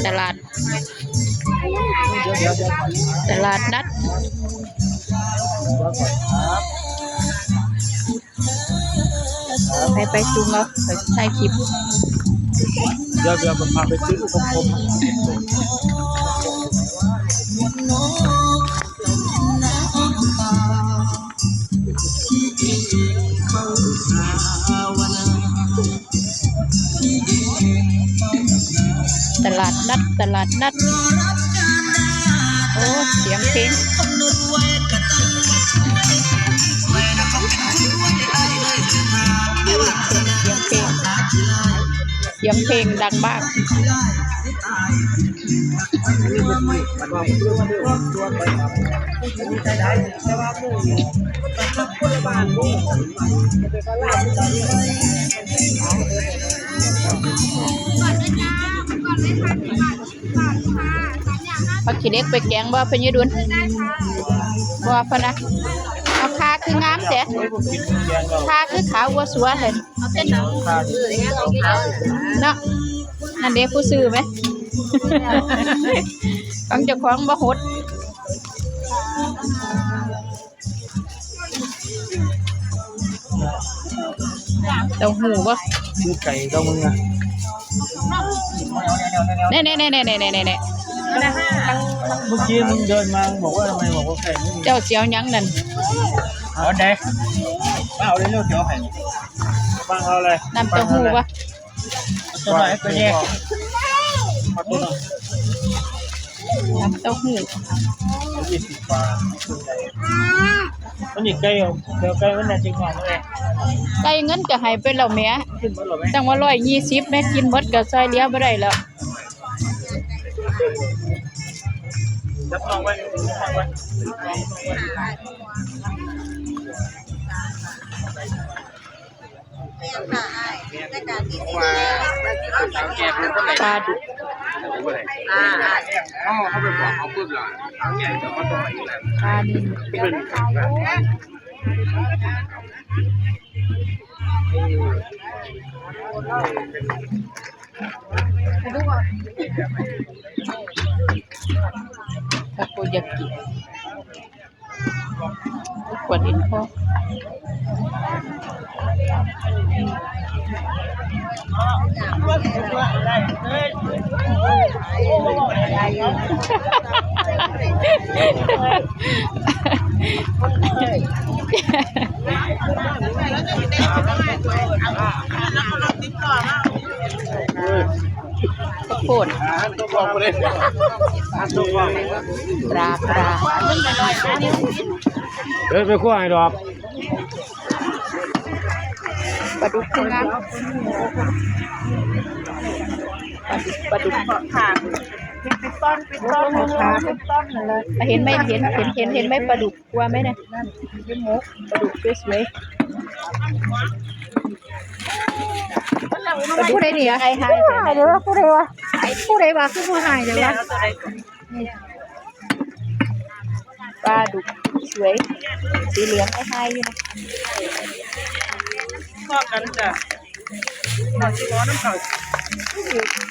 ຕະຫຼາດ ຕະຫຼາດນັດ ໄປ ໄປ ສູງເອົາ ຂ້ອຍຊິຖ່າຍຄລິບ ດຽວ ດຽວ ພາໄປຊື້ຂອງຄົບ. ຕະຫຼາດນັດ ຕະຫຼາດນັດ ໂອ້ ສຽງເພງ ສຽງເພງ ສຽງເພງດັງມາກ. ເອົາຂີ້ເຫຼັກໄປແກງບໍ່ ພະຍາດຸນ? ບໍ່ ພະນະ. ເອົາ ຄາຄືງາມແທ້ ຄາຄືຂາວອົວສົວແທ້. ເນາະ ນັ້ນເດ້ ຜູ້ຊື້ແມ ຂອງເຈົ້າຂອງບໍ່ຫົດ. ເຕົ້າຫູ້ບໍ່? ຊື້ໄກ່ເຈົ້າມຶງນະ ແນ່ໆໆໆໆ ເມື່ອກີ້ມຶງເດີນມາ ມຶງບອກວ່າທຳໄມ ບອກວ່າໄກ່ ເຈົ້າຊິເອົາຫຍັງນັ້ນ? ເອົາແດ່ ມາເອົາເລັວໆ ເອົາໃຫ້ ຟັງເອົາເລີຍ ນ້ຳເຕົ້າຫູ້ບໍ່? ເອົາຕົວໜ້ອຍ ເອົາຕົວໃຫຍ່ ເອົາຕົວໜ້ອຍ ນ້ຳເຕົ້າຫູ້ ຊາວບາດ ອັນນີ້ໄກ່ ເອົາໄກ່ມັນໜ້າຈະຫອມເລີຍ ໄກ່ເງິນກໍໃຫ້ໄປແລ້ວແໝ ຈັ່ງວ່າຮ້ອຍຊາວແໝ ກິນໝົດກໍຊ່ອຍເຫຼືອບໍ່ໄດ້ແລ້ວ. ຈັບນ້ອງໄວ້ ຈັບນ້ອງໄວ້. ປາດຸກ ປານິນ ທາໂກຍາກິ ກວດເອັນຄໍ. ຂ້າວໂພດ ປາ ປາ ເດີນໄປຄົວໃຫ້ດອກ ປາດຸກຄືງາມ ປາດຸກ ປາດຸກ ເປັນຕອນ ເປັນຕອນ ເປັນຕອນ ເຫັນໄໝ ເຫັນ ເຫັນ ເຫັນໄໝ ປາດຸກ ກົວໄໝນະ ປາດຸກສວຍໆ ປາດຸກ ຜູ້ໃດນີ້ ໄອ້ຫາຍແທ້ ຜູ້ໃດວະ ຜູ້ໃດວະ ຄືຜູ້ຫາຍແທ້ວະ. ປາດຸກສວຍ ສີເຫຼືອງອ້າຍຫາຍຢູ່ນະ ພໍ້ກັນຈ້ະ ເຂົາຊິເວົ້ານຳເຂົາ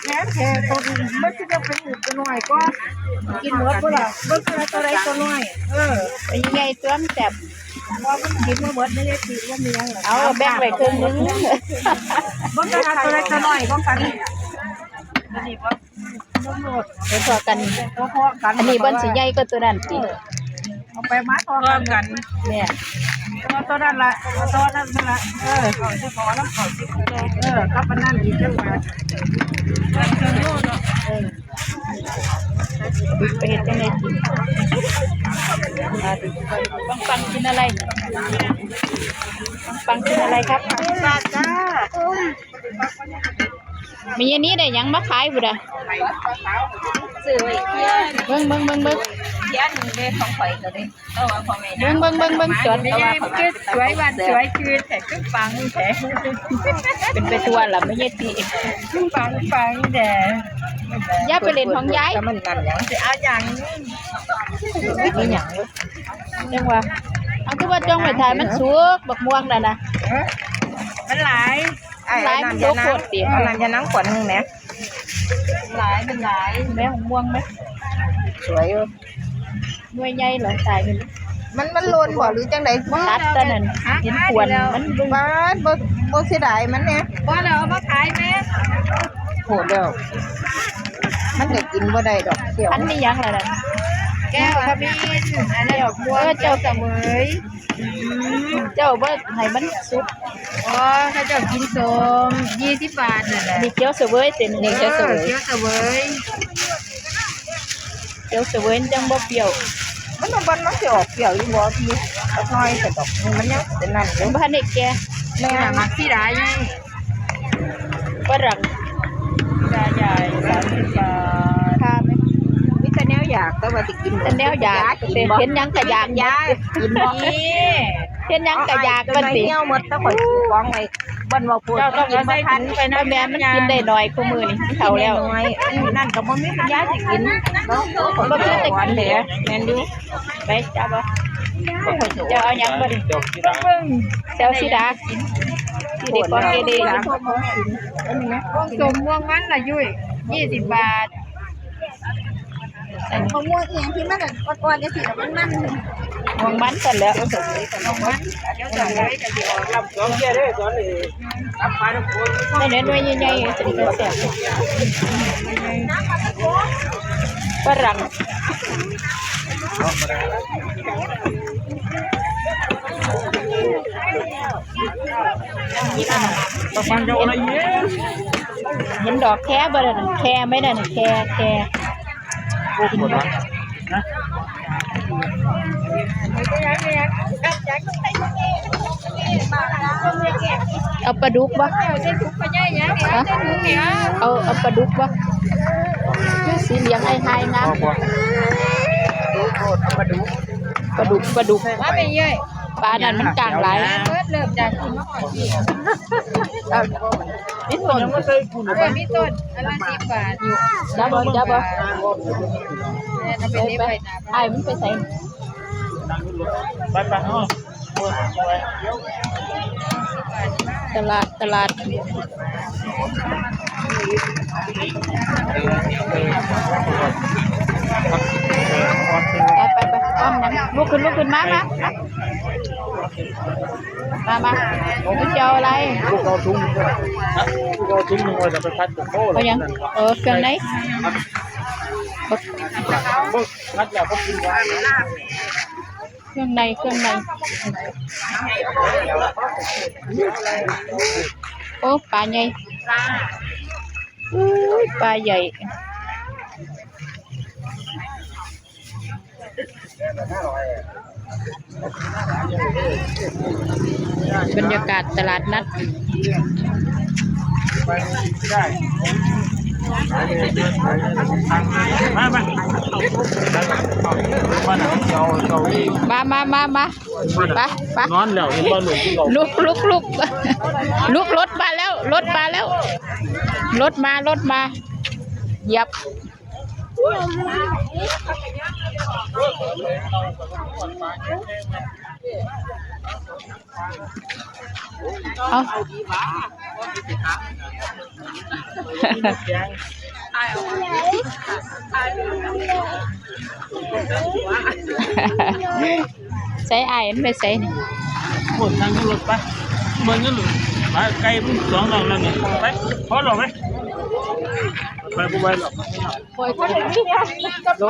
ແທ້ໆ ຕົວນີ້ມັນຊິຍັງເປັນລູກຕົວນ້ອຍກວ່າ ກິນໝົດບໍ່ລະ ເບິ່ງຕົວໃດຕົວນ້ອຍ ເອີ ໃຫຍ່ຕົວະ ມັນແຊບ ບໍ່ ມັນກິນບໍ່ໝົດ ໄດ້ຕິວ່າມີຫຍັງ ເອົາແບ່ງໄວ້ເຄິ່ງໜຶ່ງ ເບິ່ງຕົວໃດຕົວນ້ອຍກວ່າກັນ ຕົວນີ້ບໍ່ ໄປພໍ້ກັນ ໄປພໍ້ກັນ ອັນນີ້ມັນຊິໃຫຍ່ກວ່າຕົວນັ້ນຕິ ເອີ ເອົາໄປມາພໍ້ກັນ ແມ່ນ ເອົາຕົວນັ້ນລະ ເອົາຕົວນັ້ນລະ ເອີ ເອົາເສຍພໍ້ນຳເຂົາຊິ ເອີ ກັບອັນນັ້ນອີກຈັກບາດ ເອີ ໄປເຮັດຈັ່ງໃດກິນ ປັງໆ ກິນອະໄລ ປັງໆ ກິນອະໄລຄັບ ບາດຈ້າ. ແມ່ຍານີໄດ້ຫຍັງມາຂາຍພຸ້ນນະ ຊື້ໄວ້ເທື່ອ ເບິ່ງໆໆໆ ເທື່ອໜຶ່ງເດ້ ຂອງຂ້ອຍກໍໄດ້ ແຕ່ວ່າພໍ່ແມ່ ເບິ່ງໆໆໆ ຈອດ ແມ່ຍານີຄືສວຍ ບ້ານສວຍຄືແທ້ ຄືປັງແທ້ ເປັນໄປທົ່ວລະແມ່ຍາຍຕິ ຄືປັງໆແທ້ ຢ່າໄປຫຼິ້ນຂອງຍາຍ ແຕ່ມັນນັ້ນຫຍັງ ຊິເອົາຫຍັງ ມີຫຍັງ ຈັ່ງວ່າ ເອົາ ຄືວ່າຈ່ອງໄວ້ຖ້າມັນສຸກ ບັກມ່ວງນັ້ນນະ ເອີ ມັນຫຼາຍ ຫຼາຍ ມັນດົກໂພດຕິ ອັນນັ້ນຢ່ານັ່ງກວນໜຶ່ງແໝ ເອີ ຫຼາຍ ມັນຫຼາຍ ແມ່ ໝາກມ່ວງໄໝ? ສວຍຢູ່ ໜ່ວຍໃຫຍ່ຫຼາຍຕາຍ ມັນ ມັນຫຼົ່ນບໍ່ ຫຼືຈັ່ງໃດ? ຕັດຕອນນັ້ນ ເຫັນຂວນມັນ ບາດ ບໍ່ ບໍ່ເສຍດາຍມັນແດ່. ພໍແລ້ວ ເອົາມາຂາຍແມ່. ໂພດແລ້ວ ມັນກໍກິນບໍ່ໄດ້ດອກ ອັນນີ້ຫຍັງລະນັ້ນ? ແກ້ວຂະມິນ ອັນນີ້ໝາກມ່ວງ ເອີ ເຈົ້າສະເໝີຍ. ອືມ ເຈົ້າບໍ່ໃຫ້ມັນສຸກ. ອໍ ເຂົາເຈົ້າກິນສົ້ມ ຍີ່ສິບບາດນັ້ນແຫຼະ. ນີ້ແຈ່ວສະເໝີຍຕິ ນີ້ແຈ່ວສະເໝີຍ ເອີ ແຈ່ວສະເໝີຍ ແຈ່ວສະເໝີຍມັນຈັ່ງບໍ່ປ່ຽວ. ມັນ ມັນ ມັນຊິອອກປ່ຽວຢູ່ບໍ່ ທີ່ຈັກໜ້ອຍ ແຕ່ດອກນີ້ມັນຍັງເປັນນັ້ນຢູ່ ມັນບໍ່ທັນໄດ້ແກ່. ແມ່ນ ມັກຊິຫຼາຍຢູ່. ຝຣັ່ງ ຈາໃຫຍ່ ສາມສິບບາດ. ຄ່າໄໝ? ມີແຕ່ແນວຢາກ ແຕ່ວ່າຊິກິນ ແຕ່ແນວຢາກ ຢາກກິນບໍ່? ເຫັນຫຍັງກະຢາກ ຢາກກິນບໍ່? ນີ້ ເຫັນຫຍັງກະຢາກ ເອົາ ເອົາ ເອົາ ບັດນີ້ ເອົາໝົດ ແຕ່ຂ້ອຍຊື້ຂອງໄວ້ ບໍ່ເວົ້າໂພດ ເຈົ້າຕ້ອງເອົາໃສ່ ມັນກິນບໍ່ທັນ ໄປນຳ ບໍ່ແມ່ນ ມັນກິນໄດ້ໜ້ອຍ ຄູ່ມື້ນີ້ເຖົ້າແລ້ວ ນ້ອຍ ອັນນັ້ນກໍບໍ່ມີປັນຍາຊິກິນ ບໍ່ຄືແຕ່ ແມ່ນຢູ່. ໄປ ເຈົ້າບໍ່ ເຈົ້າເອົາຫຍັງບັດນີ້? ເບິ່ງ ແຈ່ວສີດາ ຊິໄດ້ປອນເອເດ ໝາກສົ້ມໝາກມັນລະ ຍຸ້ຍ ຍີ່ສິບບາດ. ໝາກມ່ວງອີ່ຫຍັງທີ່ມັນອ່ອນໆ ຈັ່ງຊີ້ ມັນມັນ ໝາກມັນຊັ້ນແຫຼະ ໝາກມັນ ດຽວຈະໄວ້ກໍຊິອອກ ແມ່ນແຫຼະ ໜ່ວຍໃຫຍ່ໆ ເປັນຕາແຊບ. ຝຣັ່ງ ເຫັນດອກແຄບໍ່? ນັ້ນແຄໄໝ? ນັ້ນແຄ ແຄ ກິນບໍ່? ເອົາປາດຸກບໍ່? ຮະ? ເອົາ ເອົາປາດຸກບໍ່? ຄືສີເຫຼືອງອ້າຍຫາຍງາມ. ປາດຸກ ປາດຸກ ປານັ້ນມັນກ້າງຫຼາຍ. ເລີ່ມຈາກ ມີຕົ້ນ ເອີ ມີຕົ້ນ ອັນລະສິບບາດ ຈັບບໍ່ ຈັບບໍ່? ໄປ ໄປ ອ້າຍມັນໄປໃສ? ໄປ ໄປ ເຮົາ ຕະຫຼາດ ຕະຫຼາດ ໄປ ໄປ ອ້ອມນຳ ລຸກຂຶ້ນ ລຸກຂຶ້ນ ມາ ມາ ມາ ມາ ເຈົ້າເອົາອະໄລ? ລູກເອົາຖົງໜຶ່ງ ລູກເອົາຖົງໜຶ່ງໄວ້ ຈະໄປຜັດກັບໂຄ ເອົາຫຍັງ? ເອີ ເຄື່ອງໃນ ເບິ່ງ ຜັດແລ້ວບໍ່ກິນຫວານ ເຄື່ອງໃນ ເຄື່ອງໃນ. ໂອ້ ປາໃຫຍ່ ອູ້ຍ ປາໃຫຍ່. ບັນຍາກາດຕະຫຼາດນັດ ມາ ມາ ມາ ມາ ໄປ ໄປ ນອນແລ້ວ ເຫັນບໍ່? ລຸກ ລຸກ ລຸກ ລຸກ ລົດມາແລ້ວ ລົດມາແລ້ວ ລົດມາ ລົດມາ ຢຽບ. ເອົາ ໃສອ້າຍມັນໄປໃສນີ້? ໂອ້ຍ ນັ່ງຢູ່ລົດໄປ ເບິ່ງຢູ່ລົດ ໄປໄກພຸ້ນ ສອງດອກແລ້ວນີ້ ໄປ ພໍດອກໄປ ໄປບໍ່ໄຫວດອ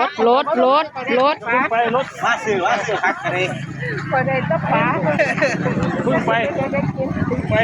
ກ. ລົດ ລົດ ລົດ ລົດ ໄປລົດ ມາຊື້ ມາຊື້ຜັກກະເດ ຂ້ອຍໄດ້ແຕ່ປາ ເພິ່ງໄປ ເພິ່ງໄປ